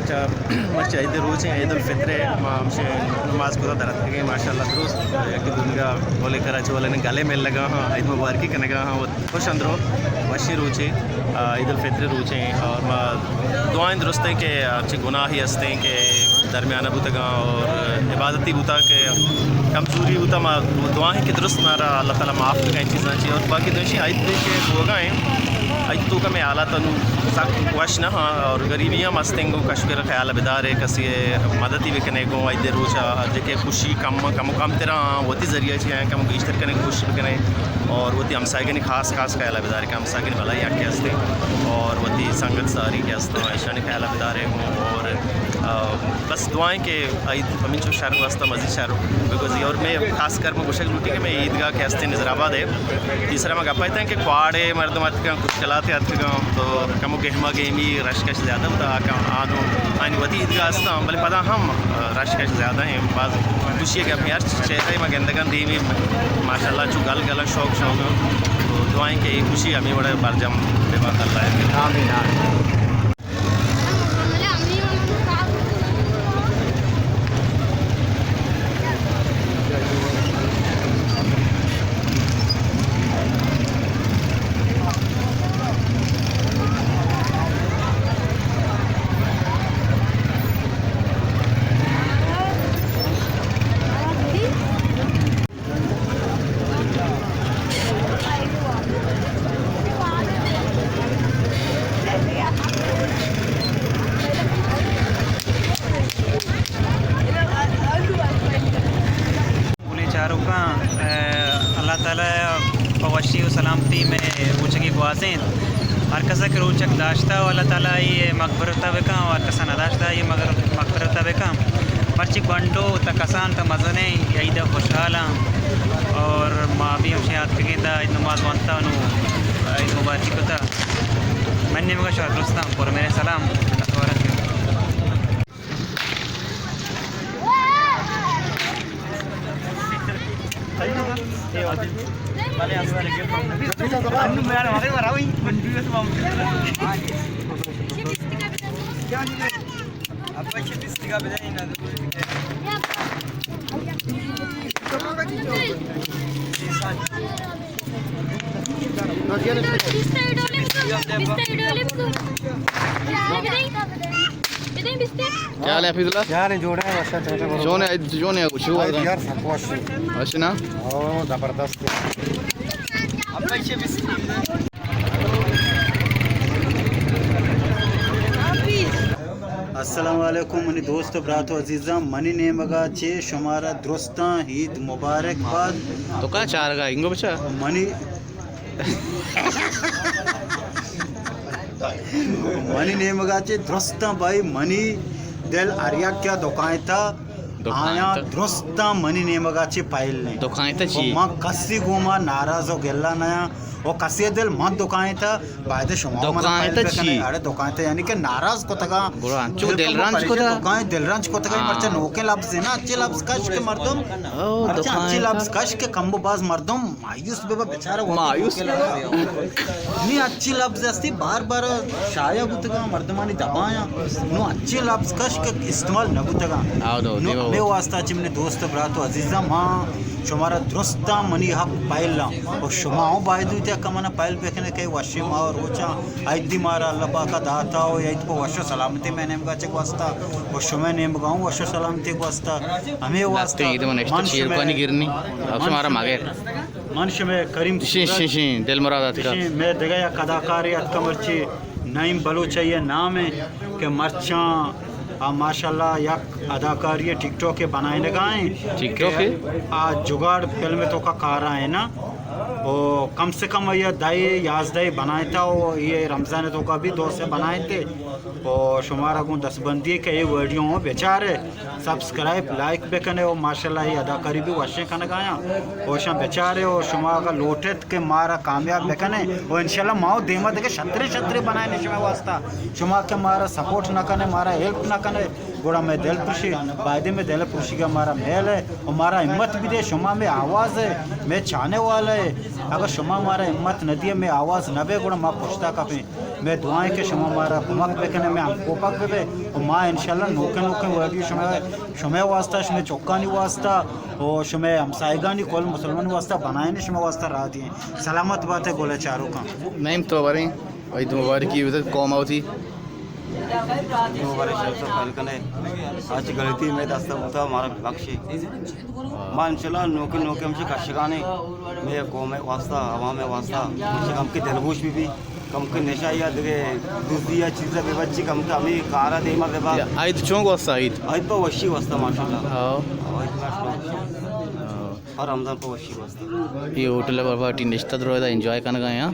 اچھا، مرچی عید روچ ایں، عید الفطر ایں، ما ہمشے نماز کتا در اتکگیں، ماشاءاللہ درست یکے دومیگا گلے کراچی والے نے گلے ملگا ہاں، عید مبارکی کنگا ہاں، وت خوش اندرو وشیں روچے، آ، عید الفطر روچ ایں اور ما دعائیں درست ایں کہ ہرچی گناہی ہستیں کہ درمیانہ بوتگاں اور عبادتی بوتا کہ کمزوری بوتا، ما دعائیں کہ درست مارا اللہ تعالیٰ معاف بکن چیزاں چی۔ اور باقی دوشی عید دے کہ ہوگا ہیں، عید تو کا میں حالات انو سخت وش نہ ہاں اور غریبی ہم ہستیں گو کشکر خیال بدارے، کسی مددی بکنے گو عید روچا، جے کہ خوشی کم کم کم ترا وتی ذریعہ چی ہیں، کم گیشتر کنے کوشش بکنے اور وتی ہمسائگانی خاص خاص خیال بدارے کہ ہمسائگانی بھلائی آ کے ہستے اور وتی سنگت ساری کے ہستا، ایشانی خیال بدارے گو اور، آ، بس دعائیں کہ عید ہمینچو شر واسطہ مزید شر بگوزی۔ اور میں خاص کر میں گوشگ لوٹی کہ میں عیدگاہ کہ ہستے نظر آباد ہے، تیسرا میں گپا اتاں کہ کواڑے مردم اتکاں، کچھ کلاتے اتکاں، تو کمو گہما گہمی رش کش زیادہ ہوتا، آ کم آنو آنی وتی عیدگاہ ہستاں، بلے پدا ہم رش کش زیادہ ہیں۔ باز خوشی ہے کہ ہمیں ہر چہرہ میں گندگاں دیمی ماشاءاللہ چو گل گل شوق شوق، تو دعائیں کہ یہ خوشی ہمیں وڑے برجم بے بات اللہ ہے۔ آمین، آمین۔ گلیں چاروکاں، اے، اللہ تعالیٰ پہ وشی و سلامتی میں روچگی گوازینت۔ ہر کسا کہ روچگ داشتہ و اللہ تعالیٰ آئی مغفرت بکن و ہر کسا نداشتہ آئی مغر-، مغفرت بکن۔ مرچی گونڈو تا کسان تا مزنیں عید خوشحالاں اور ما بھی ہمشیں آتکگیں دا عید نماز وانتا نو عید مبارکی کتا۔ من نیمگا شما درستاں پر میرے سلام۔ اللہ تبارک۔ کیا حال ہے حفیظ اللہ؟ یار جوڑے ہیں، وشا چاچا، برو۔ چون ہے، چون ہے، کچھ ہوا؟ یار سب خوش۔ وش نا؟ او زبردست۔ السلام علیکم منی دوست و برات و عزیزاں، منی نیمگا چے شمارا درستاں عید مبارک باد۔ تو کا چارگا انگو بچا؟ منی منی نیمگا چے درستاں بھائی، منی دل ہر یک کیا دکائیں تا، دکائیں آیاں تا۔ درستاں منی نیمگا چے پائل نہیں۔ دکائیں تا چی؟ و من کسی گوما ناراض و گلہ نیاں و کسی دل من دکائیں تا، باید شما من دکائیں پائل تا بکنے۔ چی؟ اڑے دکائیں تا یعنی کہ ناراض کتگا۔ برو انچو دل رنج کتا؟ دکائیں دل رنج کتگا، ہاں۔ مرچا نوکے لفظ ہے نا، اچھے لفظ کش کے مردم، او، مرچا دکائیں اچھے تا۔ لفظ کش کے کم و باز مردم مایوس بہ بہ بیچارہ وقت مایوس کے لگا۔ نی اچھی لفظ استی بار بار شائع بوتگا مردمانی دبایاں۔ نو اچھی لفظ کش کہ استعمال نہ بوتگا۔ آو دو، نو دیو۔ ہمے واسطہ چہ منی دوست برات و عزیزاں ما شمارا درستاں منی حق پائلاں۔ و شما ہوں باید ہوتے کہ منا پائل بکنے کہ وشی ما و روچاں عیدی مارا اللہ پاکا داتا و عید پہ وش و سلامتی میں نیمگا چہ گوستا و شما نیمگا ہوں وش و سلامتی گوستا۔ ہمے واسطہ عید من نشتہ من چیرکانی شمے گرنی۔ اب شمارا مگر۔ من شمے کریم شین، صورت شین، شین، دل مراد آتکا۔ شین، میں دگہ یک اداکارے آتکا مرچی نعیم بلوچ آئی نام ہے کہ مرچاں آ ماشاءاللہ یک اداکاری ٹک ٹاک بنائینگا ہیں۔ ٹک ٹاک؟ کہ آ جگاڑ فلم تو کا کارا ہے نا۔ او کم سے کم یہ دہ یازدہ بنائیتا، او یہ رمضان تو کا بھی دو سے بنائیتے۔ او شمارا گوں دستبندی کہ یہ ویڈیو ہوں بچارے۔ سبسکرائب، لائک بکنے و ماشاءاللہ یہ اداکاری بھی وشیں کنگایاں و شما بچارے و شما اگر لوٹت کہ مارا کامیاب بکنے و انشاءاللہ ما دیما دگہ شترے شترے بنائیں شما واسطہ۔ شما کہ مارا سپورٹ نہ کنے، مارا ہیلپ نہ کنے، گڑا میں دل پرشی، بایدے میں دل پرشی کا مارا میل ہے و مارا ہمت بھی دے، شما میں آواز ہے، میں چاہنے والا ہے۔ اگر شما مارا ہمت نہ دیے، میں آواز نہ بے، گڑا ما پشتا کپیں۔ مئے دعا ایں کہ شما مارا کمک بکنے، مئے ہمکوپگ ببے، و ما انشاءاللہ نوکیں نوکیں ویڈیو شمئے، شمئے واسطہ، شمئے چکانی واسطہ و شمئے ہمسائگانی، کل مسلمانی واسطہ بنائیں، شمئے واسطہ راہ دیں۔ سلامت باتے گل چاروکاں۔ نعیم تو بریں، عید مبارکی بدے قوم آ وتی۔ دو بارے شر سب پہل کنے، آج غلطی مئے دستا بوتا، مارا بخشے۔ ما انشاءاللہ نوکے نوکے ہمشی کشگانے، مئے قوم واسطہ، عوام واسطہ، ہمشی کم کے دلگوش بی بی، کم کے نشہ یا دگہ دزی یا چیزا بے بچی، کم کے ہمیں کارا دیما بے با۔ عید چون گوستا عید؟ عید پہ وشی واسطہ ماشاءاللہ۔ ہاں۔ عید پہ وشی واسطہ۔ ہاں۔ ہر رمضان پہ وشی واسطہ۔ یہ ہوٹل پر پارٹی نشتہ درو دا انجوائے کنگا ہیں۔